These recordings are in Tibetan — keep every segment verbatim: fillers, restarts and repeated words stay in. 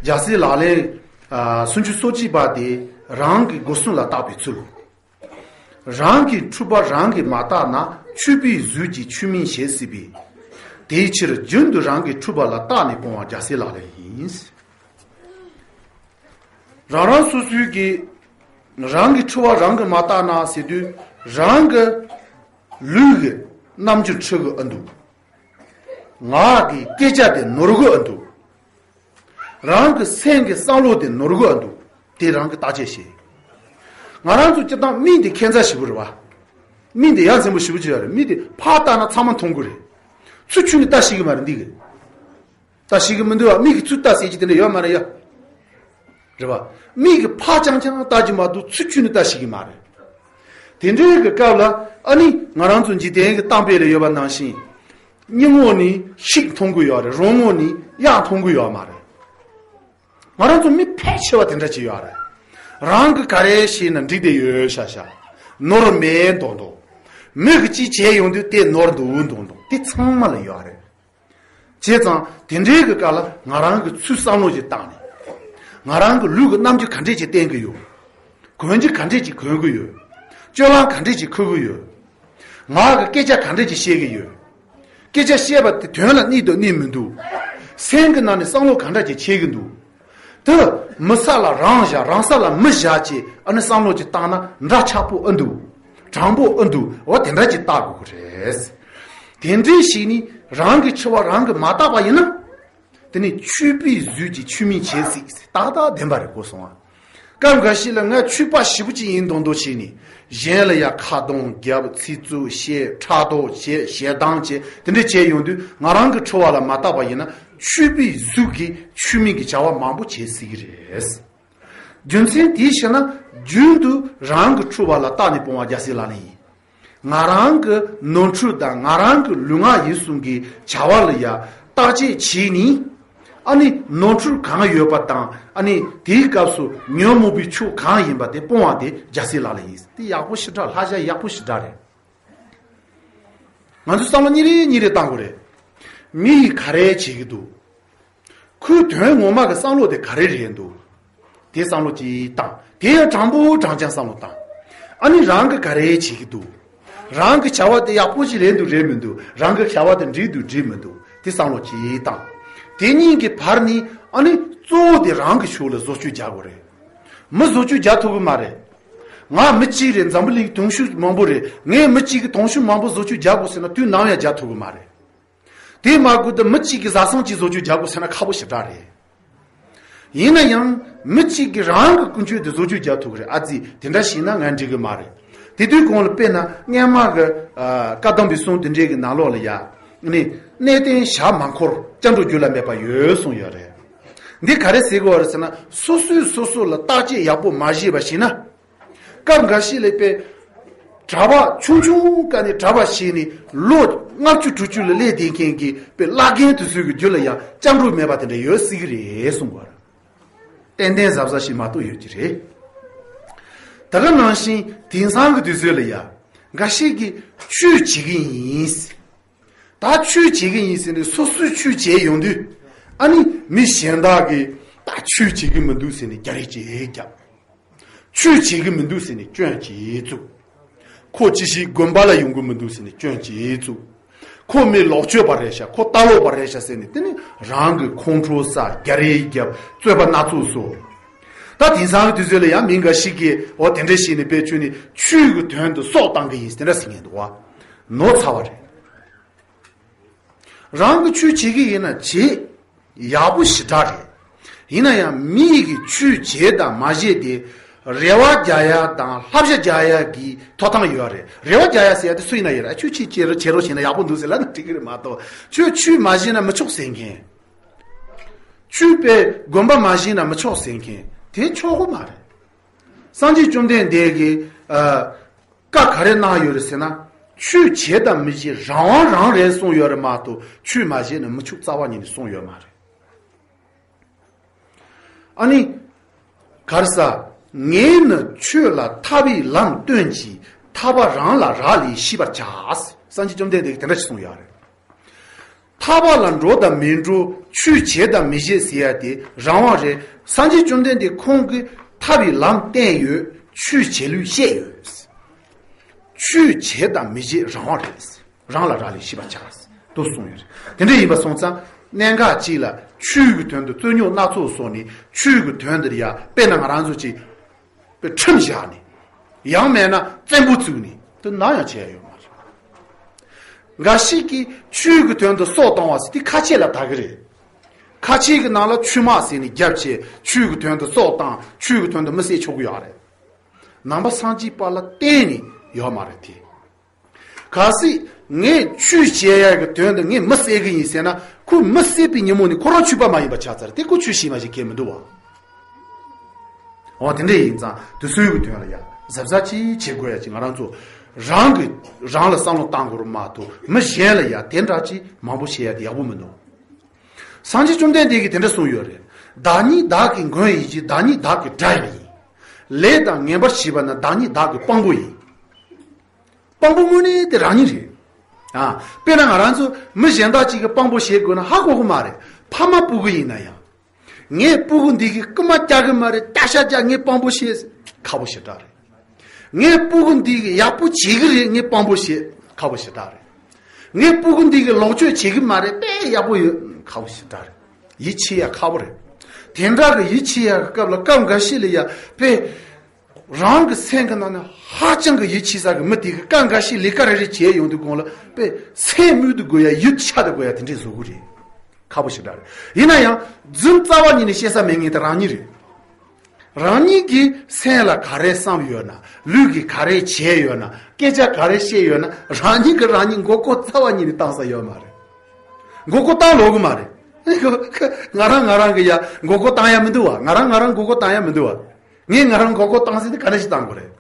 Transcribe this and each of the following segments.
རྒྱལ་སྲས་ལག་ལེན་ཨ་སུམ་ཅུ་སོ་གཅིག་པ་དེ་རང་གི་སྒོ་གསུམ་ལ་བརྟག་པའི་ཚུལ། རང་གི་འཁྲུལ་པ་རང་གིས་མ་བརྟགས་ན། འཁྲུལ་པའི་གཟུགས་ཀྱིས་ཆོས་མིན་བྱེད་སྲིད་པས། དེའི་ཕྱིར་རྒྱུན་དུ་རང་གི་འཁྲུལ་པ་ལ་བརྟགས་ནས་སྤོང་བ་རྒྱལ་སྲས་ལག་ལེན་ཡིན། རང་རང་སོ་སོའི་གི་རང་གི་འཁྲུལ་པ་རང་གིས་མ་བརྟགས་ན་ཟེར་དུས། རང་གི་ལུས་ཀྱི་རྣམ་འགྱུར་འཁྲུལ་གི་ཨ་འདུག་ངག་གི་སྐད་ཆ་དེ་ནོར་གི་ཨ་འདུག་རང་གི་སེམས་ཀྱི་བསམ་བློ་དེ་ནོར་གི་ཨ་འདུག་དེ་རང་གི་བརྟག་དཔྱད་བྱེད། ང་རང་ཚོ་སྤྱིར་བཏང་མིག་དེ་ཁྱད་མཚར་ཞེ་པོ་རེད་བ། མིག་དེ་ཡ་མཚན་པོ་ཞེ་པོ་ཅིག་ཡོད་རེད། མིག་དེ་ཕར་བལྟས་ན་ཚང་མ་མཐོང་གི་རེད། ཚུར་ཁྱོན་ནས་བལྟ་ཤེས་གི་མ་རེད་འདི་གི། བལྟ་ཤེས་གི་མི་འདུག་བ། མིག་གིས་ཚུར་བལྟ་ཟེར་གྱི་དེ་འདྲ་ཡོད་མ་རེད་ཡ། རེད་བ། མིག་གིས་ཕར་རྐྱང་རྐྱང་བལྟ་གི་མ་གཏོགས་ཚུར་ཁྱོན་ནས་བལྟ་ཤེས་གི་མ་རེད། དེ་འདྲའི་གི་སྐབས་ལ་ཨ་ནི་ང་རང་ཚོ་འཇིག་རྟེན་གི་གཏམ་དཔེ་ལ་ཡོད་པ་ནང་བཞིན། སྙིང་ངོ་ནས་ཤིག་མཐོང་གི་ཡོད་རེད། རོང་ངོ་ནས་གཡག་མཐོང་གི་ཡོད་མ་རེད། ང་རང་ཚོ་མི་ཕལ་ཆེ་བ་དེ་འདྲ་ཅིག་ཡོད་རེད། རང་གི་ག་རེ་བྱས་ན་འགྲིག་བསྡད་ཡོད་ཤག་ཤག་ནོར་མེད་མདོག་མདོག་མི་གིས་ཅིག་བྱས་ཡོང་དུས་དེ་ནོར་འདུག་མདོག་མདོག་དེ་ཚང་མ་ལ་ཡོད་རེད། བྱས་ཙང་དེ་འདྲའི་གི་སྐབས་ལ་ང་རང་གི་ཚུར་བསམ་བློ་ཞིག་བཏང་ནས། ང་རང་གི་ལུས་ཀྱི་རྣམ་འགྱུར་ག་འདྲས་ཅིག་བསྟན་གི་ཡོད། གོན་རྒྱུ་ག་འདྲས་ཅིག་གོན་གི་ཡོད། སྤྱོད་ལམ་ག་འདྲས་ཅིག་འཁུར་གི་ཡོད། ངག་གི་སྐད་ཆ་ག་འདྲས་ཅིག་བཤད་གི་ཡོད། སྐད་ཆ་བཤད་པ་དེ་དོན་ལ་གནས་འདུག་གནས་མི་འདུག་སེམས་ཀྱི་ནང་ནས་བསམ་བློ་ག་འདྲ་ཅིག་འཁྱེར་གི་འདུག་དེ་མི་ས་ལ་རང་བཞག་རང་ས་ལ་མི་བཞག་ཅེས་ཨ་ནི་བསམ་བློ་ཅིག་བཏང་ན་འདྲ་ཆགས་པོ་ཨེ་འདུག་དྲང་པོ་ཨེ་འདུག་འོ་དེ་འདྲ་ཅིག་བལྟ་དགོས་ཀྱི་རེད། དེ་འདྲའི་ཞིག་ནི་རང་གི་འཁྲུལ་པ་རང་གིས་མ་བརྟགས་པ་ཡིན་ན། དེ་ནི་འཁྲུལ་པའི་གཟུགས་ཀྱིས་ཆོས་མིན་བྱེད་སྲིད་ཟེར་ཏག་ཏག་བདེན་པ་རེད་གོ་སོང་ཨ། སྐབས་འགའ་ཞིག་ལ་ང་འཁྲུལ་པ་ཞེ་པོ་ཅིག་ཡིན་མདོག་མདོག་བྱས་ནས། གཞན་ལ་ཡ་ཁ་རྡུང་རྒྱབ་ཚིག་རྩུབ་བཤད་ཕྲག་དོག་བྱེད་ཞེ་སྡང་བྱེད་དེ་འདྲ་བྱས་ཡོང་དུས་ང་རང་གི་འཁྲུལ་པ་ལ་མ་བརྟགས་པ་ཡིན་ན་འཁྲུལ་པའི་གཟུགས་ཀྱིས་ཆོས་མིན་གྱི་བྱ་བ་མང་པོ་བྱེད་སྲིད་ཀྱི་རེད། རྒྱུ་མཚན་དེའི་ཕྱིར་ན་རྒྱུན་དུ་རང་གི་འཁྲུལ་པ་ལ་བརྟགས་ནས་སྤོང་བ་རྒྱལ་སྲས་ལག་ལེན་ཡིན། ང་རང་གི་ནོར་འཁྲུལ་དང་ང་རང་གི་ལུས་ངག་ཡིད་གསུམ་གྱི་བྱ་བ་ལ་ཡ་བརྟག་དཔྱད་བྱས་ནས། ཨ་ནི་ནོར་འཁྲུལ་གང་ཡོད་པ་དང་ཨ་ནི་དེའི་སྐབས་སུ་ཉོན་མོངས་པའི་ཕྱོགས་གང་ཡིན་པ་དེ་སྤོང་བ་དེ་རྒྱལ་སྲས་ལག་ལེན་ཡིན། དེ་ཡག་པོ་ཞེ་དྲག་བསླབ་བྱ་ཡག་པོ་ཞེ་དྲག་རེད། ང་ཚོས་བསམ་བློ་གཉིས་རེ་གཉིས་རེ་བཏང་དགོས་རེད། མི་ཡིས་ག་རེ་བྱེད་ཀྱི་འདུག་ཁོའི་དོན་ངོ་མ་གི་བསམ་བློ་དེ་ག་རེ་རེད་འདུག་དེ་བསམ་བློ་ཅིག་བཏང་། དེ་ཡང་དྲང་པོ་དྲང་རྐྱང་བསམ་བློ་བཏང་། ཨ་ནི་རང་གིས་ག་རེ་བྱེད་ཀྱི་འདུག་རང་གི་བྱ་བ་དེ་ཡག་པོ་ཞིག་རེད་འདུག་རེད་མི་འདུག་རང་གི་བྱ་བ་དེ་འགྲིག་འདུག་འགྲིག་མི་འདུག་དེ་བསམ་བློ་ཅིག་བཏང་། དེ་གཉིས་ཀྱི་བར་ནས་ཨ་ནི་གཙོ་བོ་དེ་རང་གི་ཕྱོགས་ལ་བཟོ་བཅོས་རྒྱག་དགོས་རེད། མི་བཟོ་བཅོས་རྒྱག་ཐུབ་ཀྱི་མ་རེད། ང་མི་གཅིག་རེད། འཛམ་བུ་གླིང་གི་དུང་ཕྱུར་མང་པོ་རེད། ངས་མི་གཅིག་གི་དུང་ཕྱུར་མང་པོ་བཟོ་བཅོས་རྒྱག་དགོས་ཟེར་ན་དུས་ནམ་ཡང་རྒྱག་ཐུབ་ཀྱི་མ་རེད། དེ་མ་དགོས་ཏེ་མི་གཅིག་གི་བཟའ་ཚང་གཅིག་བཟོ་བཅོས་རྒྱག་དགོས་ཟེར་ན་ཁག་པོ་ཞེ་དྲག་རེད། ཡིན་ན་ཡང་མི་གཅིག་གིས་རང་གི་ཀུན་སྤྱོད་དེ་བཟོ་བཅོས་རྒྱག་ཐུབ་ཀྱི་རེད། ཨ་ཙི་དེ་འདྲ་བྱས་ན་ང་འགྲིག་གི་མ་རེད། དེ་དུས་གོང་ལ་དཔེར་ན་སྔོན་མ་གི་ཨ་བཀའ་གདམས་པའི་གསུང་དེ་འདྲའི་གི་ནང་ལོགས་ལ་ཡ། ནི་གནས་བརྟན་ཞྭ་མ་འཁོར་སྐྱབས་འགྲོ་རྒྱུད་ལ་མེད་པ་ཡོད་གསུངས་ཡོད་རེད། འདི་ག་རེ་ཟེར་གི་ཡོད་རེད་ཟེར་ན་སོ་སོས་སོ་སོ་ལ་བརྟག་དཔྱད་ཡག་པོ་མ་བྱས་པ་ཞིག་ན། སྐབས་འགའ་ཞིག་ལ་དཔེ་གྲྭ་པ་ཆུང་ཆུང་ཀ་ནས་གྲྭ་པ་བྱས་ནས་ལོ་ལྔ་བཅུ་དྲུག་ཅུ་ལ་སླེབས་བསྡད་མཁན་གྱི་དཔེ་བླ་རྒན་དེ་ཚོའི་གི་རྒྱུད་ལ་ཡང་སྐྱབས་འགྲོ་མེད་པ་དེ་འདྲ་ཡོད་སྲིད་ཀྱི་རེད་གསུངས་པ་རེད། ཏན་ཏན་གཟབ་གཟབ་ཞིག་མ་གཏོགས་ཡོད་ཀྱི་རེད། ད་ག་ནང་བཞིན་དེང་སང་གི་དུས་ཚོད་ལ་ཡང་འགའ་ཞིག་གིས་ཆོས་བྱེད་ཀྱི་ཡིན། ད་ཆོས་བྱེད་ཀྱི་ཡིན་ཟེར་ནས་སོ་སོས་ཆོས་བྱས་ཡོང་དུས། ཨ་ནི་མི་གཞན་དག་གིས་ད་ཆོས་བྱེད་ཀྱི་མི་འདུག་ཟེར་ནས་རྒྱ་རེ་ཅིག་བརྒྱབ། ཆོས་བྱེད་ཀྱི་མི་འདུག་ཟེར་ནས་སྐྱོན་ཅིག་བཙུགས། ཁོ་ཅི་ཞིག་དགོན་པ་ལ་ཡོང་གི་མི་འདུག་ཟེར་ནས་སྐྱོན་ཅིག་བཙུགས། ཁོ་མི་ལོག་སྤྱོད་པ་རེད་ཤག་ཁོ་ལྟ་ལོག་པ་རེད་ཤག་ཟེར་ནས་དེ་ནི་རང་གི་ཁོང་ཁྲོ་ཟ། རྒྱ་རེ་བརྒྱབ། རྩོད་པ་སྣ་ཚོགས་བཟོ། ད་དེང་སང་གི་དུས་ཚོད་ལ་ཡང་མི་འགའ་ཞིག་གིས་འོ་དེ་འདྲ་ཞིག་ནས་དཔེ་ཆོས་ནི་ཆོས་ཀྱི་དོན་དུ་སྲོག་བཏང་གི་ཡིན་དེ་འདྲ་ཟེར་མཁན་འདུག་བ། ནོར་ཚ་བ་རེད། རང་གི་ཆོས་བྱེད་ཀྱི་ཡིན་ན་བྱེད། ཡག་པོ་ཞེ་དྲག་རེད། ཡིན་ན་ཡང་མི་ཡི་གི་ཆོས་བྱེད་དང་མ་བྱེད་དེ་རེ་བ་རྒྱག་ཡ་དང་བསླབ་བྱ་རྒྱག་ཡ་གི་ཐོབ་ཐང་ཡོད་རེད། རེ་བ་རྒྱག་ཡ་ཟེར་ཡ་དེ་སུ་ཡིན་ན་ཡོད་རེད། ཨ་ཁྱོད་ཆོས་བྱེད་རོགས་བྱེད་རོགས་བྱས་ན་ཡག་པོ་འདུག་ཟེར་ལབ་ན་འགྲིག་གི་རེད་མ་གཏོགས། ཁྱོད་ཆོས་མ་བྱེད་ན་མི་ཆོག་ཟེར་མཁན། ཆོས་པའི་དགོན་པ་མ་བྱེད་ན་མི་ཆོག་ཟེར་མཁན་དེ་ཆོག་གི་མ་རེད། སངས་རྒྱས་བཅོམ་ལྡན་འདས་ཀྱིས་ཨ། བཀའ་ག་རེ་གནང་ཡོད་རེད་ཟེར་ན། ཆོས་བྱེད་དང་མི་བྱེད་རང་དབང་རང་རེད་གསུངས་ཡོད་རེད་མ་གཏོགས་ཆོས་མ་བྱེད་ན་མི་ཆོག་རྩ་བ་ཉིད་ནས་གསུངས་ཡོད་མ་རེད། ཨ་ནི། ག་རེ་ཟ། ངས་ནི་ཆོས་ལ་ཐར་པའི་ལམ་སྟོན་གྱིས་ཐར་པ་རང་ལ་རག་ལས་ཤེས་པར་བྱ། སངས་རྒྱས་བཅོམ་ལྡན་འདས་ཀྱིས་དེ་འདྲ་ཞིག་གསུངས་ཡོད་རེད། ཐར་པ་ལ་འགྲོ་དང་མི་འགྲོ། ཆོས་བྱེད་དང་མི་བྱེད་ཟེར་ཡ་དེ་རང་དབང་རེད། སངས་རྒྱས་བཅོམ་ལྡན་འདས་ཁོང་གིས་ཐར་པའི་ལམ་བསྟན་ཡོད། ཆོས་བྱེད་ལུགས་བཤད་ཡོད། ཆོས་བྱེད་དང་མི་བྱེད་རང་དབང་རེད། རང་ལ་རག་ལས་ཤེས་པར་བྱ། དུ་གསུངས་ཡོད་རེད། དེ་འདྲ་ཡིན་པ་སོང་ཙང་གནད་འགག་ཅིག་ལ་ཆོས་ཀྱི་དོན་དུ་རྩོད་རྙོག་སྣ་ཚོགས་བཟོས་ནས་ཆོས་ཀྱི་དོན་དུ་ཡ་དཔེར་ན་ང་རང་ཚོ་ཅིག་དཔེ་ཁྲིམས་བཞག་ནས། ཡང་མེད་ན་བཙན་པོ་བཙུགས་ནས་དེ་ནམ་ཡང་བྱས་ཡོད་མ་རེད། འགའ་ཞིག་གིས་ཆོས་ཀྱི་དོན་དུ་སྲོག་བཏང་བ་ཟེར་དེ་ཁ་ཆེ་ལ་ད་གི་རེད། ཁ་ཆེ་གི་ནང་ལ་ཆོས་དམག་ཟེར་ནས་རྒྱབ་བྱས་ཆོས་ཀྱི་དོན་དུ་སྲོག་བཏང་། ཆོས་ཀྱི་དོན་དུ་མི་བསད་ཆོག་གི་ཡོད་རེད། ནང་པ་སངས་རྒྱས་པ་ལ་བརྟེན་ནས་ཡོད་མ་རེད་དེ། གལ་སྲིད་ངས་ཆོས་བྱེད་ཡ་གི་དོན་དུ་ངས་མི་བསད་གི་ཡིན་ཟེར་ན། ཁོ་མི་བསད་པའི་ཉིན་མོ་ནས་ཁོ་རང་ཆོས་པ་མ་ཡིན་པ་ཆགས་ཚར་དེ། ཁོ་ཆོས་བྱེད་མ་བྱེད་ཁྱད་མི་འདུག་བ། འོ་དེ་འདྲ་ཡིན་ཙང་དེ་ཚོའི་གི་དོན་ལ་ཡ་གཟབ་གཟབ་ཅིག་བྱེད་དགོས་ཡ་ཅིག་ང་རང་ཚོ་རང་གི་རང་ལ་བསམ་བློ་བཏང་དགོས་རེད་མ་གཏོགས་མི་གཞན་ལ་ཡ་དེ་འདྲ་ཅིག་མང་པོ་བྱེད་ཡ་དེ་ཡག་པོ་མི་འདུག་སངས་རྒྱས་བཅོམ་ལྡན་འདས་ཀྱིས་དེ་འདྲ་གསུངས་ཡོད་རེད། བདག་ཉིད་བདག་གི་མགོན་ཡིན་གྱི། བདག་ཉིད་བདག་གི་དགྲ་ཡང་ཡིན། ལས་དང་ངན་པར་བྱེད་པ་ན། བདག་ཉིད་བདག་གི་དཔང་པོ་ཡིན། དཔང་པོ་དངོས་གནས་དེ་རང་ཉིད་རེད། ཨ། དཔེར་ན་ང་རང་ཚོ་མི་གཞན་དག་ཅིག་གི་དཔང་པོ་བྱེད་དགོས་ན་ཧ་གོ་གི་མ་རེད། ཕ་མ་སྤུ་གུ་ཡིན་ན་ཡང་། ངའི་སྤུ་གུ་འདི་གིས་རྐུ་མ་རྒྱག་གི་མ་རེད། སྐྱག་ཤ་རྒྱག། ངའི་དཔང་པོ་བྱེད། ཁག་པོ་ཞེ་དྲག་རེད། ངའི་སྤུ་གུ་འདི་གིས་ཡག་པོ་བྱེད་ཀྱི་རེད། ངའི་དཔང་པོ་བྱེད། ཁག་པོ་ཞེ་དྲག་རེད། ངའི་སྤུ་གུ་འདི་གིས་ལོག་སྤྱོད་བྱེད་ཀྱི་མ་རེད། དཔེ་ཡག་པོ་ཡོད། ཁག་པོ་ཞེ་དྲག་རེད། ཡིད་ཆེས་ཡ་ཁག་པོ་རེད། དེ་འདྲ་གི་ཡིད་ཆེས་ཡ་གི་སྐབས་ལ་སྐབས་འགའ་ཤས་ལ་ཡ་དཔེ། རང་གི་སེམས་ཀྱི་ནང་ན་ཧ་ཅང་གི་ཡིད་ཆེས་ས་གི་མི་དེ་གི་སྐབས་འགའ་ཤས་ལས་ཀ་རེ་རེ་བྱས་ཡོང་དུས་གོང་ལ་དཔེ་སེམས་མུལ་དུ་དགོས་ཡ། ཡིད་ཆད་དུ་དགོས་ཡ་དེ་འདྲས་བཟོ་གི་རེད། ཁག་པོ་ཞེ་དྲག་རེད། ཡིན་ན་ཡང་རྫུན་རྩ་བ་ཉིད་ནས་བཤད་ས་མེད་མཁན་དེ་རང་ཉིད་རེད། རང་ཉིད་ཀྱི་སེམས་ལ་ག་རེ་བསམ་ཡོད་ན། ལུས་ཀྱིས་ག་རེ་བྱས་ཡོད་ན། སྐད་ཆ་ག་རེ་བཤད་ཡོད་ན། རང་ཉིད་ཀྱིས་རང་ཉིད་མགོ་སྐོར་རྩ་བ་ཉིད་ནས་བཏང་ས་ཡོད་མ་རེད། མགོ་སྐོར་བཏང་ལོག་གི་མ་རེད། ང་རང་ང་རང་གི་ཡ་མགོ་སྐོར་བཏང་ཡ་མི་འདུག་བ། ང་རང་ང་རང་མགོ་སྐོར་བཏང་ཡ་མི་འདུག་བ། ངས་ང་རང་མགོ་སྐོར་བཏང་ཟིན་དེ་ག་འདྲ་ཞིག་བཏང་དགོས་རེད།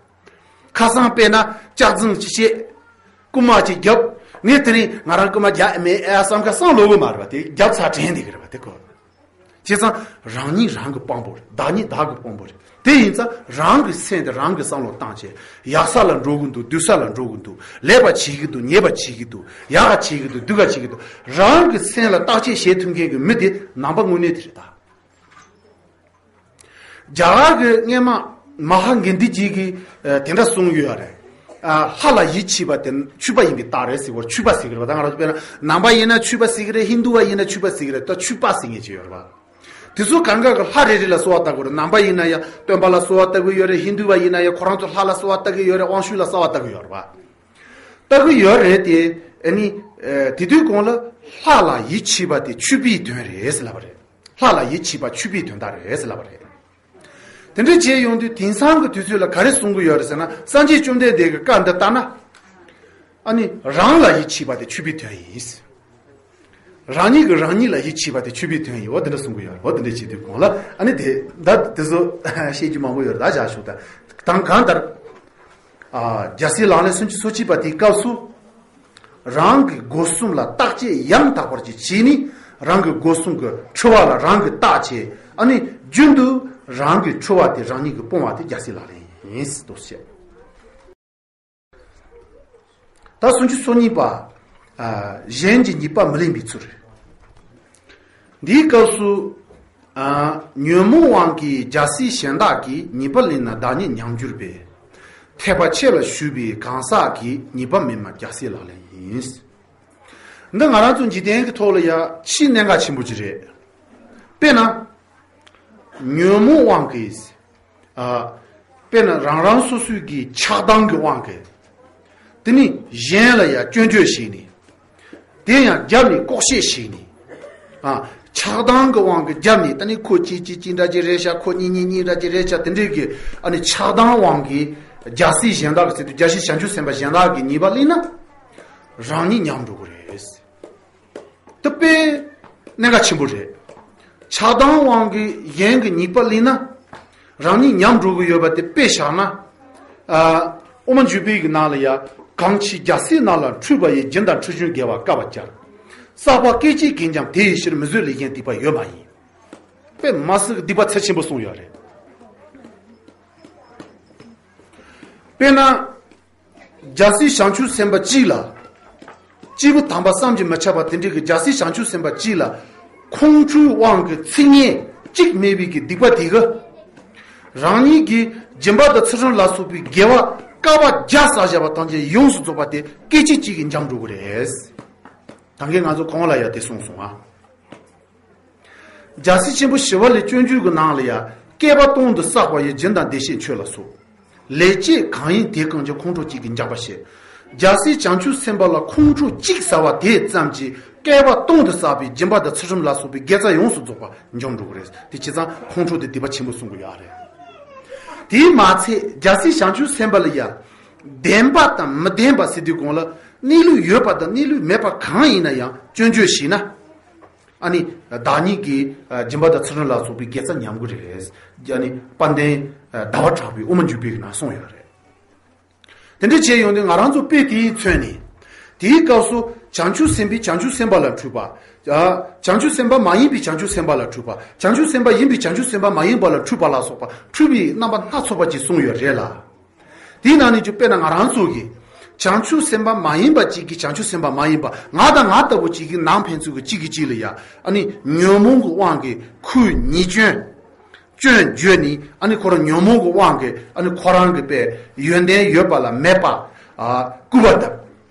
ཁ་སང་དཔེར་ན་ལྕགས་རྫུན་ཅིག་བཤད། རྐུ་མ་ཅིག་བརྒྱབ། ངས་དེ་རིང་ང་རང་རྐུ་མ་རྒྱག་མེད་ཨེ་བསམ་ཁ་སང་ལོག་གི་མ་རེད་པ། དེ་བརྒྱབ་ཚར་དྲན་བསྡད་ཀྱི་རེད་པ། དེ་ཁོ། བྱས་ཙང་རང་ཉིད་རང་གི་དཔང་པོ་རེད། བདག་ཉིད་བདག་གི་དཔང་པོ་རེད། དེ་ཡིན་ཙང་རང་གི་སེམས་དེ་རང་གི་བསམ་བློ་བཏང་བྱས། ཡག་ས་ལ་འགྲོ་གི་འདུག་སྡུག་ས་ལ་འགྲོ་གི་འདུག་ལེགས་པ་བྱེད་ཀྱི་འདུག་ཉེས་པ་བྱེད་ཀྱི་འདུག་ཡག་ག་བྱེད་ཀྱི་འདུག་སྡུག་ག་བྱེད་ཀྱི་འདུག་རང་གི་སེམས་ལ་བརྟག་དཔྱད་བྱེད་ཐུབ་མཁན་གྱི་མི་དེ་ནང་པ་དངོས་གནས་དེ་རེད་ད། རྒྱ་གར་གྱི་སྔས་མ་མ་ཧཱ་གན་དྷི་ཇི་གིས་ཨ་དེ་འདྲ་གསུངས་ཡོད་རེད། ཨ་ལྷ་ལ་ཡིད་ཆེས་པ་དེ་ཆོས་པ་ཡིན་པའི་རྟགས་རེད་ཟེར་བར་ཆོས་པ་ཟེར་གི་རེད་པ། ད་ང་རང་ཚོ་དཔེར་ན་ནང་པ་ཡིན་ན་ཆོས་པ་ཟེར་གི་རེད། ཧིན་དུ་བ་ཡིན་ན་ཆོས་པ་ཟེར་གི་རེད། ད་ཆོས་པ་ཟེར་མཁན་ཅིག་ཡོད་རེད་པ། དེ་ཚོ་གང་ག་གི་ལྷ་རེ་རེ་ལ་གསོལ་བ་བཏབ་དགོས་རེད། ནང་པ་ཡིན་ན་ཡང་སྟོན་པ་ལ་གསོལ་བ་བཏབ་གི་ཡོད་རེད། ཧིན་དུ་བ་ཡིན་ན་ཡང་ཁོ་རང་ཚོ་ལྷ་ལ་གསོལ་བ་བཏབ་གི་ཡོད་རེད། དབང་ཕྱུག་ལ་གསོལ་བ་བཏབ་གི་ཡོད་རེད་པ། ལྟ་གི་ཡོད་རེད་དེ། ཨ་ནི། ཨ་དེ་དུས་གོང་ལ་ལྷ་ལ་ཡིད་ཆེས་པ་དེ་ཆོས་པའི་དོན་རེད་ཟེར་ལབ་པ་རེད། ལྷ་ལ་ཡིད་ཆེས་པ་ཆོས་པའི་དོན་དག་རེད་ཟེར་ལབ་པ་རེད། དེ་འདྲ་བྱས་ཡོང་དུས་དེང་སང་གི་དུས་ཚོད་ལ་ག་རེ་གསུང་གི་ཡོད་རེད་ཟེར་ན། སངས་རྒྱས་བཅོམ་ལྡན་འདས་ཀྱི་བཀའ་འདི་ལྟར་ན། ཨ་ནི་རང་ལ་ཡིད་ཆེས་པ་དེ་ཆོས་པའི་དོན་ཡིན། རང་ཉིད་ཀྱིས་རང་ཉིད་ལ་ཡིད་ཆེས་པ་དེ་ཆོས་པའི་དོན་ཡིན། འོ་དེ་འདྲ་གསུང་གི་ཡོད་རེད། འོ་དེ་འདྲ་བྱེད་དུས་གོང་ལ་ཨ་ནི་དེ་ད་དེ་ཚོ་བཤད་རྒྱུ་མང་པོ་ཡོད་རེད། ད་བཞག་ཞུ་ད། དང་གང་ལྟར། ཨ་རྒྱལ་སྲས་ལག་ལེན་སུམ་ཅུ་སོ་གཅིག་པ་དེའི་སྐབས་སུ། རང་གི་སྒོ་གསུམ་ལ་བརྟག་དཔྱད་ཡང་དག་པར་གྱིས་བྱས་ནས་རང་གི་སྒོ་གསུམ་གྱི་འཁྲུལ་བ་ལ་རང་གིས་བརྟག་དཔྱད། ཨ་ནི་རྒྱུན་དུ་རང་གི་འཁྲུལ་བ་དེ་རང་ཉིད་ཀྱིས་སྤོང་བ་དེ་རྒྱལ་སྲས་ལག་ལེན་ཡིན་ཟེར་དུ་བཤད། ད་སུམ་ཅུ་སོ་གཉིས་པ། ཨ་གཞན་གྱི་ཉེས་པ་མི་ལེན་པའི་ཚུལ། འདིའི་སྐབས་སུ། ཨ་ཉོན་མོངས་དབང་གིས་རྒྱལ་སྲས་གཞན་དག་གི་ཉེས་པ་ལེན་ན་བདག་ཉིད་ཉམས་འགྱུར་བས། ཐེག་པ་ཆེ་ལ་ཞུགས་པའི་གང་ཟག་གི་ཉེས་པ་མེད་པ་རྒྱལ་སྲས་ལག་ལེན་ཡིན། འདི་ང་རང་ཚོ་འཇིག་རྟེན་གྱི་ཐོག་ལ་ཡ་ཆེས་གནད་འགག་ཆེན་པོ་ཅིག་རེད། དཔེར་ན། ཉོན་མོངས་དབང་གིས། ཨ་དཔེར་ན་རང་རང་སོ་སོའི་གི་ཆགས་སྡང་གི་དབང་གིས། དེ་ནི་གཞན་ལ་ཡང་སྐྱོན་བརྗོད་བྱས་ནས། དེ་ཡང་རྒྱབ་ནས་ལྐོག་བཤད་བྱས་ནས། ཨ་ཆགས་སྡང་གི་དབང་གིས་རྒྱབ་ནས་ད་ནི་ཁོ་གཅིག་གཅིག་གཅིག་འདྲ་ཅིག་རེད་ཤག་ཁོ་གཉིས་གཉིས་གཉིས་འདྲ་ཅིག་རེད་ཤག་དེ་འདྲའི་གི་ཨ་ནི་ཆགས་སྡང་དབང་གིས་རྒྱལ་སྲས་གཞན་དག་གི་ཚེ་དུ་རྒྱལ་སྲས་བྱང་ཆུབ་སེམས་དཔའ་གཞན་དག་གི་ཉེས་པ་ལེན་ན། རང་ཉིད་ཉམས་འགྲོ་གི་རེད། དེ་དཔེ་གནད་འགག་ཆེན་པོ་རེད། ཆགས་སྡང་དབང་གིས་གཞན་གྱི་ཉེས་པ་ལེན་ན། རང་ཉིད་ཉམས་འགྲོ་གི་ཡོད་པ་དེ་དཔེ་བཞག་ན། ཨ་དབུ་མ་འཇུག་པའི་གི་ནང་ལ་ཡ། གང་ཕྱིར་རྒྱལ་སྲས་རྣམས་ལ་འཁྲུལ་པ་ཡི། སྦྱིན་དང་ཁྲུས་གཞུང་དགེ་བ་དཀའ་བར་སྦྱར། བསགས་པ་སྐད་ཅིག་གིས་ཀྱང་དེ་ཡི་ཕྱིར། མི་བཟོད་ལས་གཞན་སྡིག་པ་ཡོད་མ་ཡིན། དཔེ་མ་སྲིད་ཀྱི་སྡིག་པ་ཚབས་ཆེན་པོ་གསུངས་ཡོད་རེད། དཔེར་ན། རྒྱལ་སྲས་བྱང་ཆུབ་སེམས་དཔའ་གཅིག་ལ། སྐྱེས་བུ་དམ་པ་བསམ་གྱིས་མི་ཁྱབ་པ་དེ་འདྲའི་གི་རྒྱལ་སྲས་བྱང་ཆུབ་སེམས་དཔའ་གཅིག་ལ་ཁོང་ཁྲོའི་དབང་གིས་ཚིག་ངན་གཅིག་སྨྲས་པའི་གི་སྡིག་པ་དེ་གིས། རང་ཉིད་ཀྱི་སྦྱིན་པ་དང་ཚུལ་ཁྲིམས་ལ་སོགས་པའི་དགེ་བ་བསྐལ་པ་བརྒྱ་བསགས་བཞག་པ་ཐམས་ཅད་ཡོངས་སུ་རྫོགས་པ་དེ་སྐད་ཅིག་གཅིག་གིས་འཇོམས་འགྲོ་གི་རེད། ད་གིན་ང་ཚོ་གོང་ལ་ཡང་དེ་གསུངས་སོང་ཨ། རྒྱལ་སྲས་ཆེན་པོ་ཞི་བ་ལྷའི་སྤྱོད་འཇུག་གི་ནང་ལ་ཡང་བསྐལ་པ་སྟོང་དུ་བསགས་པ་ཡི་སྦྱིན་དང་བདེ་གཤེགས་མཆོད་ལ་སོགས། ལེགས་སྤྱད་གང་ཡིན་དེ་གང་བགྱིས་ཁོང་ཁྲོ་གཅིག་གིས་འཇོམས་པར་བྱེད། རྒྱལ་སྲས་བྱང་ཆུབ་སེམས་དཔའ་ལ་ཁོང་ཁྲོ་གཅིག་ཟ་བ་དེ་ཙམ་གྱིས་བསྐལ་པ་སྟོང་དུ་བསགས་པའི་སྦྱིན་པ་དང་ཚུལ་ཁྲིམས་ལ་སོགས་པའི་དགེ་རྩ་ཡོངས་སུ་རྫོགས་པ་འཇོམས་འགྲོ་གི་རེད། དེ་བྱས་ཙང་ཁོང་ཁྲོ་དེ་སྡིག་པ་ཆེན་པོ་གསུང་གི་ཡོད་རེད། དེས་མ་ཚད་རྒྱལ་སྲས་བྱང་ཆུབ་སེམས་དཔའ་ལ་ཡང་བདེན་པ་དང་མི་བདེན་པ་ཟེར་དུས་གོང་ལ་གནས་ལུགས་ཡོད་པ་དང་གནས་ལུགས་མེད་པ་གང་ཡིན་ན་ཡང་སྐྱོན་བརྗོད་བྱས་ན། ཨ་ནི་བདག་ཉིད་ཀྱི་སྦྱིན་པ་དང་ཚུལ་ཁྲིམས་ལ་སོགས་པའི་དགེ་རྩ་ཉམས་ཀྱི་རེད། ཨ་ནི་དཔལ་ལྡན་ཟླ་བ་གྲགས་པའི་དབུ་མ་འཇུག་པའི་ནང་གསུངས་ཡོད་རེད། དེ་འདྲ་བྱས་ཡོང་དུས་ང་རང་ཚོ་དཔེ་དེའི་མཚོན་ནས། དེའི་སྐབས་སུ་བྱང་ཆུབ་སེམས་དཔའི་བྱང་ཆུབ་སེམས་དཔའ་ལ་འཁྲུལ་པ། བྱང་ཆུབ་སེམས་དཔའ་མ་ཡིན་པའི་བྱང་ཆུབ་སེམས་དཔའ་ལ་འཁྲུལ་པ། བྱང་ཆུབ་སེམས་དཔའ་ཡིན་པའི་བྱང་ཆུབ་སེམས་དཔའ་མ་ཡིན་པ་ལ་འཁྲུལ་པ་ལ་སོགས་པ་འཁྲུལ་པའི་རྣམ་པ་སྣ་ཚོགས་པ་ཅིག་གསུངས་ཡོད་རེད་ལ། དེའི་ནང་ནས་ཀྱང་དཔེར་ན་ང་རང་ཚོ་གིས་བྱང་ཆུབ་སེམས་དཔའ་མ་ཡིན་པ་གཅིག་གིས་བྱང་ཆུབ་སེམས་དཔའ་མ་ཡིན་པ་ང་དང་ང་ལྟ་བུ་གཅིག་གིས་ནང་ཕན་ཚུན་གྱི་གཅིག་གིས་གཅིག་ལ་ཡ་ཨ་ནི་ཉོན་མོངས་ཀྱི་དབང་གིས་ཁོའི་ཉེས་སྐྱོན། སྐྱོན་བརྗོད་ནི་ཨ་ནི་ཁོ་རང་ཉོན་མོངས་ཀྱི་དབང་གིས་ཨ་ནི་ཁོ་རང་གི་དཔེ་ཡོན་ཏན་ཡོད་པ་ལ་མེད་པ་ཨ་སྐུར་བ་འདེབས།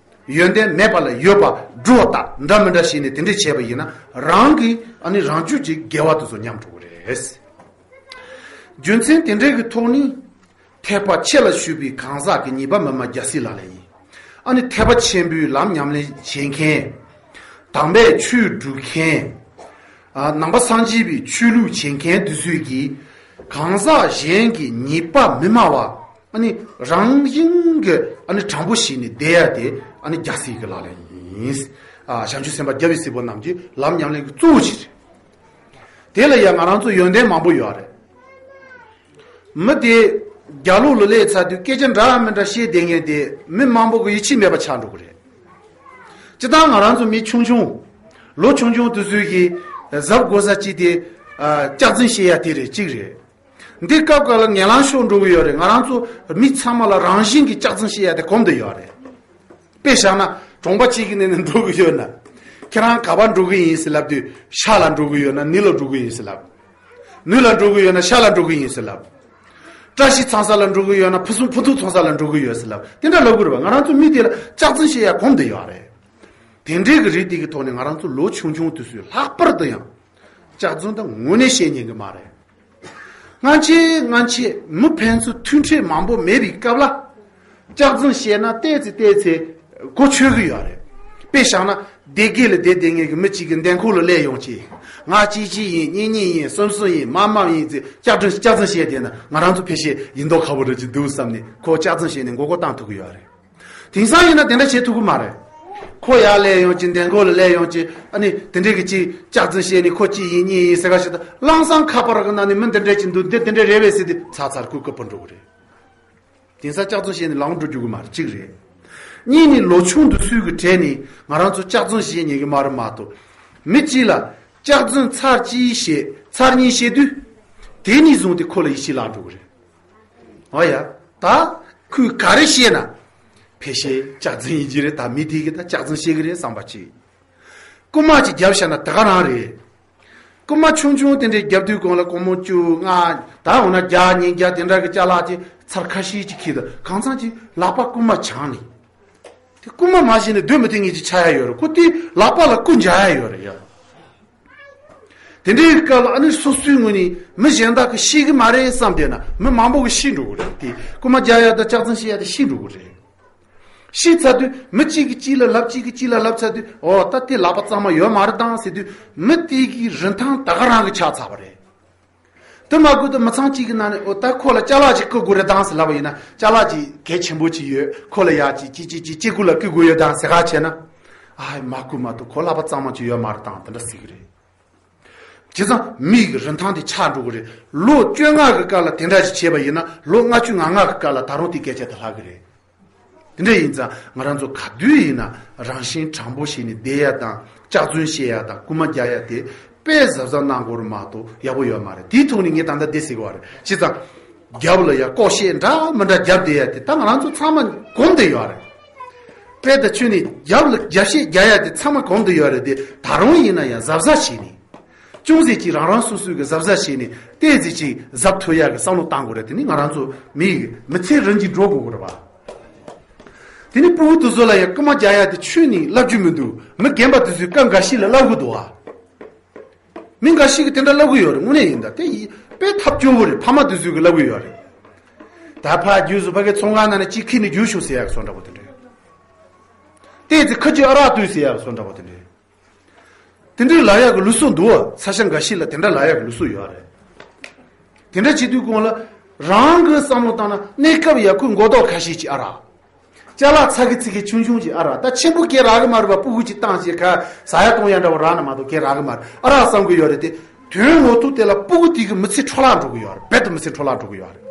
ཡོན་ཏན་མེད་པ་ལ་ཡོད་པ་སྒྲོ་བཏགས་འདྲ་མི་འདྲ་བྱས་ནས་དེ་འདྲས་བྱས་པ་ཡིན་ན་རང་གིས་ཨ་ནི་རང་རྒྱུད་ཀྱི་དགེ་བ་དེ་ཚོ་ཉམས་འགྲོ་གི་རེད། རྒྱུ་མཚན་དེ་འདྲའི་གི་ཐོག་ནས། ཐེག་པ་ཆེ་ལ་ཞུགས་པའི་གང་ཟག་གི་ཉེས་པ་མི་སྨྲ་རྒྱལ་སྲས་ལག་ལེན་ཡིན། ཨ་ནི་ཐེག་པ་ཆེན་པོའི་ལམ་ཉམས་ལེན་བྱེད་མཁན། དམ་པའི་ཆོས་སྒྲུབ་མཁན། ཨ་ནང་པ་སངས་རྒྱས་པའི་ཆོས་ལུགས་བྱེད་མཁན་དེ་ཚོས་ཀྱིས་གང་ཟག་གཞན་གྱི་ཉེས་པ་མི་སྨྲ་བ། ཨ་ནི་རང་བཞིན་གྱི་ཨ་ནི་དྲང་པོ་ཞིག་ནས་བསྡད་ཡ་དེ་ཨ་ནི་རྒྱལ་སྲས་ཀྱི་ལག་ལེན་ཡིན། ཨ་བྱང་ཆུབ་སེམས་དཔའ་རྒྱལ་བའི་སྲས་པོ་རྣམས་ཀྱི་ལམ་ཉམས་ལེན་གྱི་གཙོ་བོ་ཞིག་རེད། དེ་ལ་ཡང་ང་རང་ཚོ་ཡོན་ཏན་མང་པོ་ཡོད་རེད། མི་དེ་རྒྱ་ལོགས་ལ་སླེབས་ཚར་དུས་སྐད་ཆ་འདྲ་མི་འདྲ་བཤད་བསྡད་མཁན་དེ་མི་མང་པོ་གི་ཡིད་ཆེས་མེད་པ་ཆགས་འགྲོ་གི་རེད། སྤྱིར་བཏང་ང་རང་ཚོ་མི་ཆུང་ཆུང་། ལོ་ཆུང་ཆུང་དེ་ཚོས་ཀྱི་གཟབ་དགོས་ས་ཅིག་དེ་སྐྱག་རྫུན་བཤད་ཡ་དེ་རེད་གཅིག་རེད། འདི་སྐབས་འགའ་ལ་ངན་ལན་ཤོར་འགྲོ་གི་ཡོད་རེད། ང་རང་ཚོ་མི་ཚང་མ་ལ་རང་བཞིན་གྱི་སྐྱག་རྫུན་བཤད་ཡ་དེ་གོམས་བསྡད་ཡོད་རེད། དཔེ་བཞག་ན་གྲོང་པ་གཅིག་གི་ནང་ནས་འགྲོ་གི་ཡོད་ན། ཁྱེད་རང་ག་པར་འགྲོ་གི་ཡིན་ཟེར་ལབ་དུས་ཤར་ལ་འགྲོ་གི་ཡོད་ན་ནུབ་ལ་འགྲོ་གི་ཡིན་ཟེར་ལབ། ནུབ་ལ་འགྲོ་གི་ཡོད་ན་ཤར་ལ་འགྲོ་གི་ཡིན་ཟེར་ལབ། བཀྲ་ཤིས་ཚང་ས་ལ་འགྲོ་གི་ཡོད་ན་ཕུ་སུམ་ཕུ་ཐུག་ཚོང་ས་ལ་འགྲོ་གི་ཡོད་ཟེར་ལབ་དེ་འདྲ་ལབ་དགོས་རེད་པ། ང་རང་ཚོ་མི་དེ་ལ་སྐྱག་རྫུན་བཤད་ཡ་གོམས་བསྡད་ཡོད་རེད། དེ་འདྲའི་གི་རིགས་དེ་གི་ཐོག་ནས་ང་རང་ཚོ་ལོ་ཆུང་ཆུང་དུས་སུ་ལྷག་པར་དུ་ཡང་སྐྱག་རྫུན་དང་དངོས་གནས་བཤད་ཉན་གི་མ་རེད། སྔ་ཕྱི་སྔ་ཕྱི་མི་ཕན་ཚུན་མཐུན་འཕྲད་མང་པོ་མེད་པའི་སྐབས་ལ། སྐྱག་རྫུན་བཤད་ན་བལྟས་ཚེ་བལྟས་ཚེ་གོ་ཆོད་གི་ཡོད་རེད། དཔེ་བཞག་ན་སྡེ་དགེ་ལ་བསྡད་བསྡད་མཁན་གྱི་མི་གཅིག་གི་འདེམས་ཁོག་ལ་སླེབས་ཡོང་ཅིག་ང་གཅིག་གཅིག་ཡིན། གཉིས་གཉིས་ཡིན། གསུམ་གསུམ་ཡིན། མ་མ་ཡིན་ཟེར་སྐྱག་རྫུན་སྐྱག་རྫུན་བཤད་བསྡད་ན་ང་རང་ཚོ་ཕལ་ཆེར་ཡིན་མདོག་ཁ་པོ་འདྲ་ཅིག་འདུག་བསམ་ནས་ཁོ་སྐྱག་རྫུན་བཤད་ནས་མགོ་སྐོར་བཏང་ཐུབ་གི་ཡོད་རེད། དེང་སང་ཡིན་ན་དེ་འདྲ་བྱེད་ཐུབ་ཀྱི་མ་རེད། ཁོ་ཡར་སླེབས་ཡོང་ཅིག་འདེམས་ཁོག་ལ་སླེབས་ཡོང་ཅིག་ཨ་ནི་དེ་འདྲའི་གི་ཅིག་སྐྱག་རྫུན་བཤད་ནས་ཁོ་གཅིག་ཡིན་གཉིས་ཡིན་ཟེར་ག་ཞིག་ད་ལམ་སང་ཁ་པར་གི་ནང་ནས་མི་འདི་འདྲ་ཅིག་འདུག་འདི་འདི་འདྲ་རེད་པས་ཟེར་ཏེ་ཚར་ཚར་ཁོས་བཀོད་པ་འགྲོ་གི་རེད། དེང་སང་སྐྱག་རྫུན་བཤད་ནས་ལམ་འགྲོ་རྒྱུ་གི་མ་རེད་གཅིག་རེད། གཉིས་ནི་ལོ་ཆུང་དུ་སུས་གི་གྲས་ནས་ང་རང་ཚོ་སྐྱག་རྫུན་བཤད་ཉན་གི་མ་རེད་མ་གཏོགས། མི་གཅིག་ལ་སྐྱག་རྫུན་ཚར་གཅིག་བཤད་ཚར་གཉིས་བཤད་དུས། དེ་ནས་བཟུང་སྟེ་ཁོ་ལ་ཡིད་ཆེས་བརླག་འགྲོ་གི་རེད། ཨོ་ཡ། ད་ཁོས་ག་རེ་བཤད་ན། ཕལ་ཆེར་སྐྱག་རྫུན་ཡིན་གྱི་རེད། ད་མི་དེ་གིས་ད་སྐྱག་རྫུན་བཤད་གི་རེད་བསམ་པ་ཅིག་རྐུན་མ་ཅིག་བརྒྱབ་བཞག་ན་དེ་ག་རང་རེད། རྐུན་མ་ཆུང་ཆུང་དེ་འདྲས་བརྒྱབ་དུས་གོང་ལ་སྒོར་མོ་བཅུ་ལྔ། ད་འོ་ན་བརྒྱ་ཉིས་བརྒྱ་དེ་འདྲ་གི་ཅ་ལག་ཅིག་ཚར་ཁ་ཤས་ཅིག་ཁྱེར་དུས་གང་ཚང་ཅིག་ལག་པ་རྐུན་མ་བྱང་ནས། དེ་རྐུན་མ་མ་ཤེས་ནས་སྡོད་མི་ཐུབ་ངེས་ཅིག་ཆགས་ཡ་ཡོད་རེད། ཁོ་དེ་ལག་པ་ལ་རྐུ་འཇག་ཡ་ཡོད་རེད་ཡ། དེ་འདྲའི་སྐབས་ལ་ཨ་ནི་སོ་སོའི་ངོས་ནས་མི་གཞན་དག་གིས་ཤེས་གི་མ་རེད་བསམ་བསྡད་ན་མི་མང་པོ་གིས་ཤེས་འགྲོ་གི་རེད། དེ་རྐུན་མ་རྒྱག་ཡ་དང་སྐྱག་རྫུན་བཤད་ཡ་དེ་ཤེས་འགྲོ་གི་རེད། ཤེས་ཚར་དུས་མི་གཅིག་གིས་གཅིག་ལ་ལབ་གཅིག་གིས་གཅིག་ལ་ལབ་ཚར་དུས་ཨོ་ད་དེ་ལག་པ་གཙང་མ་ཡོད་མ་རེད་དང་ཟེར་དུས་མི་དེ་གི་རིན་ཐང་ད་ག་རང་གི་ཆགས་ཚར་བ་རེད། དེ་མ་དགོས་དུ་མི་ཚང་གཅིག་གི་ནང་ནས་ཨོ་ད་ཁོ་ལ་ཅ་ལག་ཅིག་བརྐུ་དགོས་རེད་དང་ཟེར་ལབ་པ་ཡིན་ན་ཅ་ལག་ཅིག་གལ་ཆེན་པོ་ཅིག་ཡོད། ཁོ་ལ་ཡ་ཅིག་ཅིག་ཅིག་ཅིག་ཅིག་ཁོ་ལ་བརྐུ་དགོས་ཡོད་དང་ཟེར་ག་བྱས་ན། ཨ་མ་བརྐུ་མ་ཐུབ། ཁོ་ལག་པ་གཙང་མ་ཅིག་ཡོད་མ་རེད་དང་དེ་འདྲ་ཟེར་གི་རེད། བྱས་ཙང་མི་ཡི་རིན་ཐང་དེ་ཆག་འགྲོ་གི་རེད། ལོ་བཅོ་ལྔ་གི་སྐབས་ལ་དེ་འདྲ་ཞིག་བྱས་པ་ཡིན་ན་ལོ་ལྔ་བཅུ་ང་ལྔ་གི་སྐབས་ལ་ད་རུང་དེ་སྐད་ཆ་དེ་ལྷག་གི་རེད། དེ་འདྲ་ཡིན་ཙང་ང་རང་ཚོ་ག་དུས་ཡིན་ན་རང་བཞིན་དྲང་པོ་བྱས་ནས་བསྡད་ཡ་དང་སྐྱག་རྫུན་བཤད་ཡ་དང་རྐུན་མ་རྒྱག་ཡ་དེ་དཔེ་གཟབ་གཟབ་གནང་དགོས་རེད་མ་གཏོགས་ཡག་པོ་ཡོད་མ་རེད། དེའི་ཐོག་ནས་ངས་ད་ལྟ་འདི་ཟེར་གི་བ་རེད། བྱས་ཙང་རྒྱབ་ལ་ཡ་ལྐོག་བཤད་འདྲ་མི་འདྲ་རྒྱབ་བསྡད་ཡ་དེ་ད་ང་རང་ཚོ་ཚང་མ་གོམས་བསྡད་ཡོད་རེད། དཔེ་དང་ཆོས་ནི་རྒྱབ་ལ་རྒྱབ་བཤད་རྒྱག་ཡ་དེ་ཚང་མ་གོང་དུ་ཡོད་རེད་དེ། ད་རུང་ཡིན་ན་ཡང་གཟབ་གཟབ་བྱས་ནས། ཅུང་ཟད་ཅིག་རང་རང་སོ་སོའི་གི་གཟབ་གཟབ་བྱས་ནས་ཏོག་ཙམ་ཅིག་གཟབ་ཐུབ་ཡ་གི་བསམ་བློ་བཏང་དགོས་རེད། དེ་ནི་ང་རང་ཚོ་མི་ཡི་མི་ཚེ་རིམ་གྱིས་འགྲོ་དགོས་རེད་པ། དེ་ནི་སྤུ་གུ་དེ་ཚོ་ལ་ཡང་རྐུ་མ་རྒྱག་ཡ་དེ་ཆོས་ནི་བསླབ་རྒྱུ་མི་འདུག་མི་རྒན་པ་དེ་ཚོས་སྐབས་འགའ་ཞིག་ལ་བསླབ་གི་འདུག་ཨ། མི་འགའ་ཞིག་གིས་དེ་འདྲ་ལབ་གི་ཡོད་རེད། དངོས་གནས་ཡིན་ད། དེ་ཡི་དཔེ་ཐབས་སྐྱོ་བོ་རེད། ཕ་མ་དེ་ཚོས་གི་ལབ་གི་ཡོད་རེད། ད་ཕར་རྒྱུགས་སོང་། ཕ་གི་ཚོང་ཁང་ནང་ནས་གཅིག་ཁྱེར་ནས་རྒྱུགས་ཤོག་ཟེར་ཡག་བཟོ་འདྲ་པོ་དེ་འདྲ། དེ་ཚེ་ཁ་ཆུ་ཨ་རག་ལྟོས་ཟེར་ཡག་བཟོ་འདྲ་པོ་དེ་འདྲ། དེ་འདྲའི་ལབ་ཡག་གི་ལུགས་སྲོལ་འདུག་བ། ས་ཆ་འགའ་ཞིག་ལ་དེ་འདྲ་ལབ་ཡག་གི་ལུགས་སྲོལ་ཡོད་རེད། དེ་འདྲ་བྱེད་དུས་གོང་ལ་རང་གི་བསམ་བློ་བཏང་ན་གནས་སྐབས་ཡག་ཁུལ་མགོ་ཐོག་ཁ་ཤས་ཀྱི་ཨ་རག་ཅ་ལག་ཚ་གི་ཚི་གི་ཆུང་ཆུང་ཅིག་ཨ་རག་ད་ཆེན་པོ་གས་རག་གི་མ་རེད་པ། སྤུ་གུ་ཅིག་བཏང་ཞེས་ཁ་ཟ་ཡ་གཏོང་ཡ་འདྲ་བོ་རག་ན་མ་གཏོགས་གས་རག་གི་མ་རེད། ཨ་རག་བསམ་གི་ཡོད་རེད་དེ། དོན་ངོ་ཐུག་དེ་ལ་སྤུ་གུ་དེ་གི་མི་ཚེ་འཕྲོ་བརླག་འགྲོ་གི་ཡོད་རེད། རྦད་དེ་མི་ཚེ་འཕྲོ་བརླག་འགྲོ་གི་ཡོད་རེད།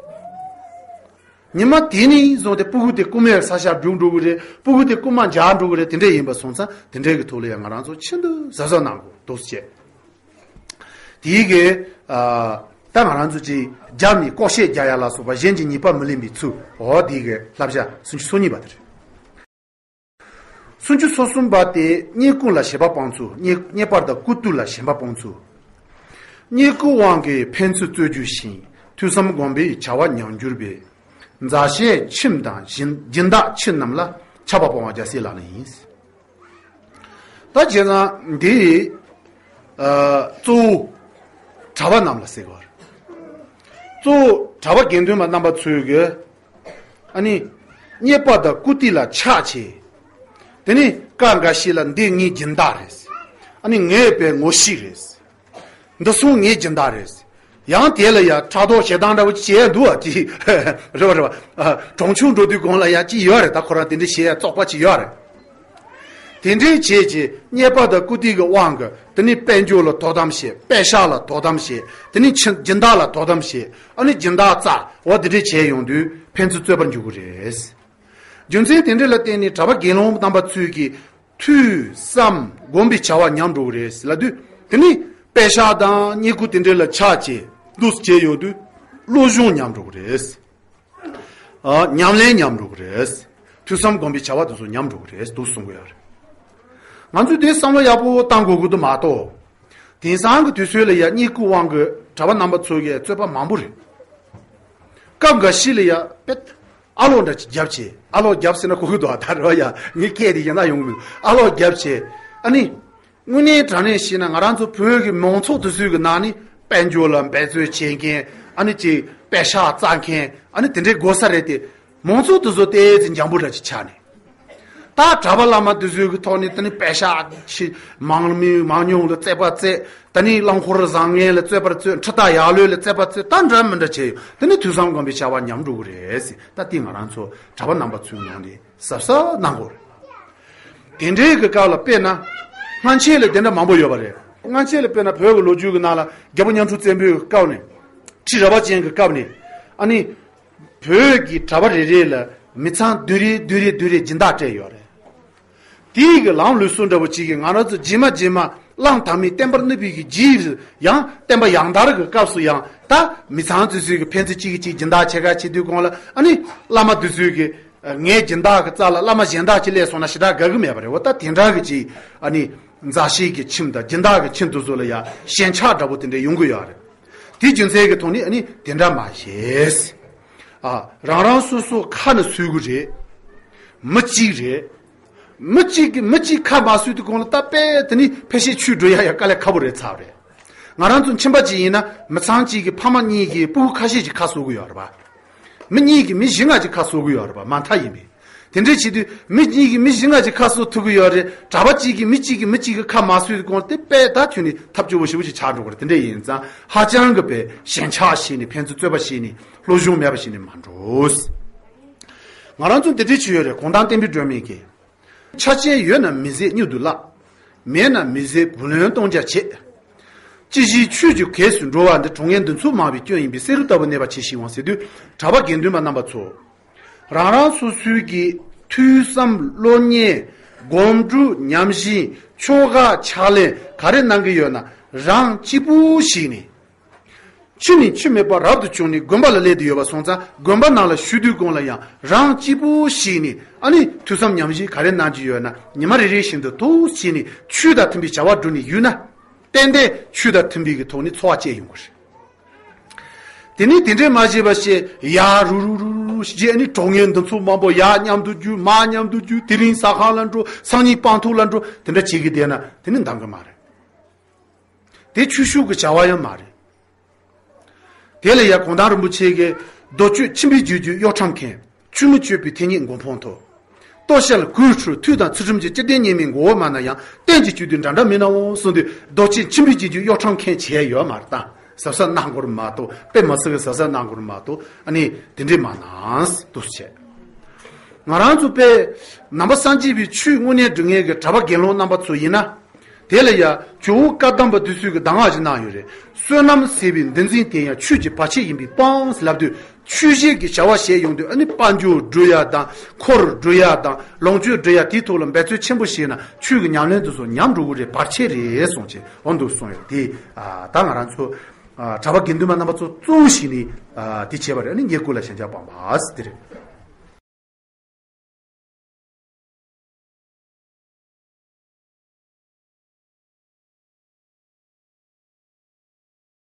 ཉི་མ་དེ་ནས་བཟུང་སྟེ་སྤུ་གུ་དེ་རྐུན་མའི་ས་ཆར་རྒྱུགས་འགྲོ་གི་རེད། སྤུ་གུ་དེ་རྐུན་མ་འཇགས་འགྲོ་གི་རེད། དེ་འདྲ་ཡིན་པ་སོང་ཙང་དེ་འདྲའི་གི་ཐོག་ལ་ཡང་ང་རང་ཚོ་ཤིན་ཏུ་གཟབ་གཟབ་གནང་དགོས་འདུག་ཟེར། དེའི་གི་ཨ་ད་ང་རང་ཚོ་ཅིག་རྒྱབ་ནས་ལྐོག་བཤད་རྒྱག་ཡ་ལ་སོགས་པ་གཞན་གྱི་ཉེས་པ་མི་ལེན་པའི་ཚུལ། འོ་དེའི་གི་བསླབ་བྱ་སུམ་ཅུ་སོ་གཉིས་པ་དེ་རེད། སུམ་ཅུ་སོ་གསུམ་པ་དེ་རྙེད་བཀུར་ལ་ཞེན་པ་སྤང་ཚུལ། རྙེད་རྙེད་པ་དང་བཀུར་སྟི་ལ་ཞེན་པ་སྤང་ཚུལ། རྙེད་བཀུར་དབང་གིས་ཕན་ཚུན་རྩོད་རྒྱུ་ཞིང་། ཐོས་བསམ་སྒོམ་པའི་བྱ་བ་ཉམས་འགྱུར་བས། མཛའ་བཤེས་ཁྱིམ་དང་སྦྱིན་སྦྱིན་བདག་ཁྱིམ་རྣམས་ལ། ཆགས་པ་སྤོང་བ་རྒྱལ་སྲས་ལག་ལེན་ཡིན། ད་བྱས་ཙང་འདི་ཨ་གཙོ་བོ་གྲྭ་པ་རྣམས་ལ་ཟེར་བ་རེད། གཙོ་བོ་གྲྭ་པ་དགེ་འདུན་པ་རྣམ་པ་ཚོས་གི་ཨ་ནི་རྙེད་པ་དང་བཀུར་སྟི་ལ་ཆགས་བྱས། དེ་ནི་སྐབས་འགའ་ཞིག་ལ་འདི་ངའི་སྦྱིན་བདག་རེད། ཨ་ནི་ངའི་དཔེ་ངོ་ཤེས་རེད། འདི་སོང་ངའི་སྦྱིན་བདག་རེད། ཡང་དེ་ལ་ཡང་ཕྲག་དོག་ཞེ་སྡང་འདྲ་བོ་ཅིག་བྱས་འདུག་བ་ཅིག་རེད་བ་རེད་བ། ཨ་གྲོང་ཆོག་འགྲོ་དུས་གོང་ལ་ཡང་ཅིག་ཡོད་རེད། ད་ཁོ་རང་དེ་འདྲ་བྱེད་ཡ་བཙོག་པ་ཅིག་ཡོད་རེད། དེ་འདྲའི་བྱས་བྱས་རྙེད་པ་དང་བཀུར་སྟི་གི་དབང་གིས་དེ་ནི་དཔལ་འབྱོར་ལ་དོ་དམ་བྱེད། པད་ཤག་ལ་དོ་དམ་བྱེད། དེ་ནི་ཕྱི་སྦྱིན་བདག་ལ་དོ་དམ་བྱེད། ཨ་ནི་སྦྱིན་བདག་བཙག་འོ་དེ་འདྲས་བྱས་ཡོང་དུས་ཕན་ཚུན་རྩོད་པར་འགྱུར་གི་རེད། རྒྱུ་མཚན་དེ་འདྲ་ལ་བརྟེན་ནས་གྲྭ་པ་དགེ་སློང་རྣམ་པ་ཚོས་ཀྱི་ཐོས་བསམ་སྒོམ་པའི་བྱ་བ་ཉམས་འགྲོ་གི་རེད་ལབ་དུས། དེ་ནི་པད་ཤག་དང་རྙེད་བཀུར་དེ་འདྲ་ལ་ཆགས་བྱས་འདུག་བྱས་ཡོང་དུས་བློ་སྦྱོང་ཉམས་འགྲོ་གི་རེད། ཨ་ཉམས་ལེན་ཉམས་འགྲོ་གི་རེད། ཐོས་བསམ་སྒོམ་པའི་བྱ་བ་དེ་ཚོ་ཉམས་འགྲོ་གི་རེད་འདུག་གསུང་གི་ཡོད་རེད། ང་ཚོས་དེ་བསམ་བློ་ཡག་པོ་བཏང་དགོས་ཀྱི་འདུག་མ་གཏོགས། དེང་སང་གི་དུས་ཚོད་ལ་ཡ་རྙེད་བཀུར་དབང་གིས་གྲྭ་པ་རྣམ་པ་ཚོ་གིས་རྩོད་པ་མང་པོ་རེད། སྐབས་འགའ་ཞིག་ལ་ཡ་དཔེ་ཨ་ལོག་འདྲ་ཅིག་རྒྱབ་བྱས། ཨ་ལོག་རྒྱབ་ཟེར་ན་གོ་གི་འདུག་ད་རེ་བ་ཡ་ངའི་སྐད་དེ་ཡིན་ན་ཡོང་གི་མི་འདུག་ཨ་ལོག་རྒྱབ་བྱས། ཨ་ནི་དངོས་གནས་དྲང་གནས་བཤད་ན་ང་རང་ཚོ་བོད་ཀྱི་མང་ཚོགས་དེ་ཚོའི་གི་ནང་ནས་དཔལ་འབྱོར་ལ་འབད་རྩོལ་བྱེད་མཁན། ཨ་ནི་ཅིག་པད་ཤག་བཙག་མཁན། ཨ་ནི་དེ་འདྲའི་གོ་ས་རེད་དེ། མང་ཚོགས་དེ་ཚོ་ཏོག་ཙམ་འཇམ་པོ་འདྲ་ཅིག་ཆགས་ནས། ད་གྲྭ་པ་བླ་མ་དེ་ཚོའི་གི་ཐོག་ནས་དེ་ནི་པད་ཤག་ཆེ་མང་མི་མང་ཉུང་ལ་རྩོད་པ་རྩོད། དེ་ནི་རླངས་འཁོར་བཟང་ངན་ལ་རྩོད་པ་རྩོད། འཕྲུལ་རྟ་ཡག་ལོས་ལ་རྩོད་པ་རྩོད། ད་འདྲ་མི་འདྲ་བྱས་ཡོད། དེ་ནི་ཐོས་བསམ་སྒོམ་པའི་བྱ་བ་ཉམས་འགྲོ་གི་རེད་ཟེར། ད་དེ་ང་རང་ཚོ་གྲྭ་པ་རྣམ་པ་ཚོའི་ནང་ནས་གཟབ་གཟབ་གནང་དགོས་རེད། དེ་འདྲའི་གི་སྐབས་ལ་དཔེར་ན། སྔ་ཕྱི་ལ་དེ་འདྲ་མང་པོ་ཡོད་པ་རེད། སྔ་ཕྱི་ལ་དཔེར་ན་བོད་ཀྱི་ལོ་རྒྱུས་ཀྱི་ནང་ལ་རྒྱལ་པོ་གཉའ་ཁྲི་བཙན་པོའི་སྐབས་ནས། ཁྲི་རལ་པ་ཅན་གྱི་སྐབས་ནས། ཨ་ནི། བོད་ཀྱི་གྲྭ་པ་རེ་རེ་ལ་མི་ཚང་བདུན་རེ་བདུན་རེ་བདུན་རེ་སྦྱིན་བདག་སྤྲད་ཡོད་རེད། དེའི་གི་ལམ་ལུགས་སྲོལ་འདྲ་བོ་ཅིག་གིས་ང་རང་ཚོ་རྗེས་མ་རྗེས་མ་གླང་དར་མས་བསྟན་པ་བསྣུབས་པའི་གི་རྗེས་སུ་ཡང་བསྟན་པ་ཡང་དར་གྱི་སྐབས་སུ་ཡང་ད་མི་ཚང་ཚོས་ཚོས་ཀྱི་ཕན་ཚུན་གཅིག་གིས་གཅིག་སྦྱིན་བདག་བྱེད་ག་བྱེད་དུས་གོང་ལ། ཨ་ནི་བླ་མ་དེ་ཚོས་ཀྱི་ངའི་སྦྱིན་བདག་གི་རྩ་ལ་བླ་མ་གཞན་དག་ཅིག་སླེབས་སོང་ན་ཞེ་དྲག་དགའ་གི་མེད་པ་རེད། འོ་ད་དེ་འདྲ་གི་ཅིག་ཨ་ནི་མཛའ་བཤེས་ཀྱི་ཁྱིམ་དང་སྦྱིན་བདག་གི་ཁྱིམ་དེ་ཚོ་ལ་ཡང་ཞེན་ཆགས་འདྲ་པོ་དེ་འདྲ་ཡོང་གི་ཡོད་རེད། དེ་རྒྱུ་མཚན་གྱི་ཐོག་ནས་ཨ་ནི་དེ་འདྲ་མ་བྱེད། ཨ་རང་རང་སོ་སོ་ཁ་ནས་གསོད་གི་རེད། མི་གཅིག་རེད། མི་གཅིག་གིས་མི་གཅིག་ཁ་མ་གསོས་དུས་གོང་ལ་ད་དཔེ་དེ་ནི་ཕལ་ཆེར་ཆོས་སྒྲུབ་ཡ་ཡ་དཀའ་ལས་ཁག་པོ་རེད་ཚར་རེད། ང་རང་ཚོ་ཁྱིམ་པ་གཅིག་ཡིན་ན་མི་ཚང་གཅིག་གི་ཕ་མ་གཉིས་ཀྱི་སྤུ་གུ་ཁ་ཤས་ཀྱི་ཁ་གསོ་གི་ཡོད་རེད་པ། མི་གཉིས་ཀྱི་མི་བཞི་ལྔ་ཀྱི་ཁ་གསོ་གི་ཡོད་རེད་པ། མ་མཐའ་ཡིན་པས། དེ་འདྲས་བྱེད་དུས་མི་གཉིས་ཀྱི་མི་བཞི་ལྔ་ཀྱི་ཁ་གསོ་ཐུབ་ཀྱི་ཡོད་རེད། གྲྭ་པ་གཅིག་གིས་མི་གཅིག་གིས་མི་གཅིག་གི་ཁ་མ་གསོས་དུས་གོང་དེ་དཔེ་ད་ཁྱོན་ནས་ཐབས་སྐྱོ་བོ་ཞེ་པོ་ཞིག་ཆགས་འགྲོ་གི་རེད། དེ་འདྲས་ཡིན་ཙང་ཧ་ཅང་གི་དཔེ་ཞེན་ཆགས་བྱས་ནས་ཕན་ཚུན་རྩོད་པ་བྱས་ནས་བློ་སྦྱོང་མེད་པ་བྱས་ནས་མ་འགྲོ། ང་རང་ཚོ་འདི་འདྲས་བྱས་ཡོད་རེད། གུང་ཐང་བསྟན་པའི་སྒྲོན་མེ་གིས། ཆ་རྐྱེན་ཡོད་ན་མི་བཟད་མྱུར་དུ་བརླག་མེད་ན་མི་བཟད་བུ་ལོན་གཏོང་རྒྱ་ཆེ། ཅི་ཞིག་ཆོས་ཀྱི་གེགས་སུ་འགྲོ་བ་འདི། གྲོགས་ངན་འདུ་ཚོགས་མང་བའི་སྐྱོན་ཡིན་པས། བསེ་རུ་ལྟ་བུ་གནས་པ་ཆེ་ཞེས་འོང་ཟེར་དུས། གྲྭ་པ་དགེ་འདུན་པ་རྣམ་པ་ཚོ། རང་རང་སོ་སོའི་གི་ཐོས་བསམ་བློ་གཉེར་སྒོམ་སྒྲུབ་ཉམས་ཞིབ་ཆོ་ག་ཕྱག་ལེན་ག་རེ་གནང་གི་ཡོད་ན་རང་གཅིག་པུ་ཞིག་ནས། ཆུ་ནས་ཆུ་མེད་པ་རབ་ཏུ་བྱུང་ནས་དགོན་པ་ལ་སླེབས་ཏེ་ཡོད་པ་སོང་ཙང་། དགོན་པ་ནང་ལ་བཞུགས་དུས་གང་ལ་ཡང་རང་གཅིག་པུ་ཞིག་ནས། ཨ་ནི་ཐོས་བསམ་ཉམས་བཞེས་ག་རེ་གནང་གི་ཡོད་ན། ཉི་མ་རེ་རེ་བཞིན་དུ་ཐུགས་བྱས་ནས་ཆོས་དང་མཐུན་པའི་བྱ་བ་བསྒྲུབས་ནས་ཡོད་ན། ཏན་ཏན་ཆོས་དང་མཐུན་པའི་གི་ཐོག་ནས་འཚོ་བ་སྐྱེལ་ཡོང་གི་རེད། དེ་ནས་དེ་འདྲས་མ་བྱས་པ་བྱས། ཡར་རུ་རུ་རུ་རུ་རུ་བྱས། ཨ་ནི་གྲོགས་ངན་འདི་ཚོ་མང་པོ་ཡར་མཉམ་དུ་རྒྱུག། མར་མཉམ་དུ་རྒྱུག། དེ་རིང་ཟ་ཁང་ལ་འགྲོ། སང་ཉིན་སྤང་ཐང་ལ་འགྲོ། དེ་འདྲ་བྱེད་ཀྱི་བསྡད་ན་དེ་ནི་འདང་གི་མ་རེད། དེ་ཆོས་ཕྱོགས་ཀྱི་བྱ་བ་ཡང་མ་རེད། དེ་ལ་ཡང་གུང་ཐང་རིན་པོ་ཆེ་གིས། རྡོ་གཅོད་ཁྱིམ་པའི་རྒྱུད་རྒྱུད་གཡོ་ཁྲམ་མཁན། ཆོས་མི་གཅོད་པའི་མཐུ་ཉིད་མགོ་འཕང་མཐོ། ལྟོ་བཤལ་གོས་ཁྲུས་ཐུགས་དང་ཚུལ་ཁྲིམས་ཀྱི། སྤྱི་བདེ་གཉེན་མི་མགོ་བོ་མ་ན་ཡང་། བསྟན་གྱི་སྤྱོད་དུས་འདྲ་འདྲ་མི་སྣང་ངོ་གསུངས་དུས། རྡོ་གཅོད་ཁྱིམ་པའི་རྒྱུད་རྒྱུད་གཡོ་ཁྲམ་མཁན་བྱས་ཡོད་མ་རེད་ད། གཟབ་གཟབ་གནང་དགོས་རེད་མ་གཏོགས། དཔེ་མི་སྲིད་གི་གཟབ་གཟབ་གནང་དགོས་རེད་མ་གཏོགས། ཨ་ནི་དེ་འདྲས་མ་གནང་འདུག་བྱས། ང་རང་ཚོ་དཔེ་ནང་པ་སངས་རྒྱས་པའི་ཆོས་དངོས་གནས་སྒྲུབ་མཁན་གྱི་གྲྭ་པ་དགེ་སློང་རྣམ་པ་ཚོ་ཡིན་ན། དེ་ལ་ཡང་ཇོ་བོ་བཀའ་གདམས་པ་འདི་ཚོས་ཀྱི་གདམས་ངག་ཅིག་གནང་ཡོད་རེད། བསོད་ནམས་ཟད་པའི་འདུ་འཛི་དེ་ཡང་ཆོས་ཀྱི་བར་ཆད་ཡིན་པས་སྤང་ཟེར་ལབ་དུས། ཆོས་བཤད་ཀྱི་བྱ་བ་བྱས་ཡོང་དུས། ཨ་ནི་དཔལ་འབྱོར་སྒྲུབ་ཡ་དང་། འཁོར་སྒྲུབ་ཡ་དང་། ལོངས་སྤྱོད་སྒྲུབ་ཡ། དེའི་ཐོག་ལ་འབད་རྩོལ་ཆེན་པོ་བྱས་ན། ཆོས་ཀྱི་ཉམས་ལེན་དེ་ཚོ་ཉམས་འགྲོ་གི་རེད། བར་ཆད་རེད་གསུངས་བྱས། འོ་འདུག་གསུངས་ཡོད་དེ། ཨ་ད་ང་རང་ཚོ་ཨ་གྲྭ་པ་དགེ་འདུན་པ་རྣམ་པ་ཚོ་གཙོ་བོ་ཞིག་ནས་ཨ་དེ་བྱས་པ་རེད། ཨ་ནི་ཉེར་དགུ་ལ་ཞལ་ཆད་སྤངས་པ་ཟེར་དེ་རེད།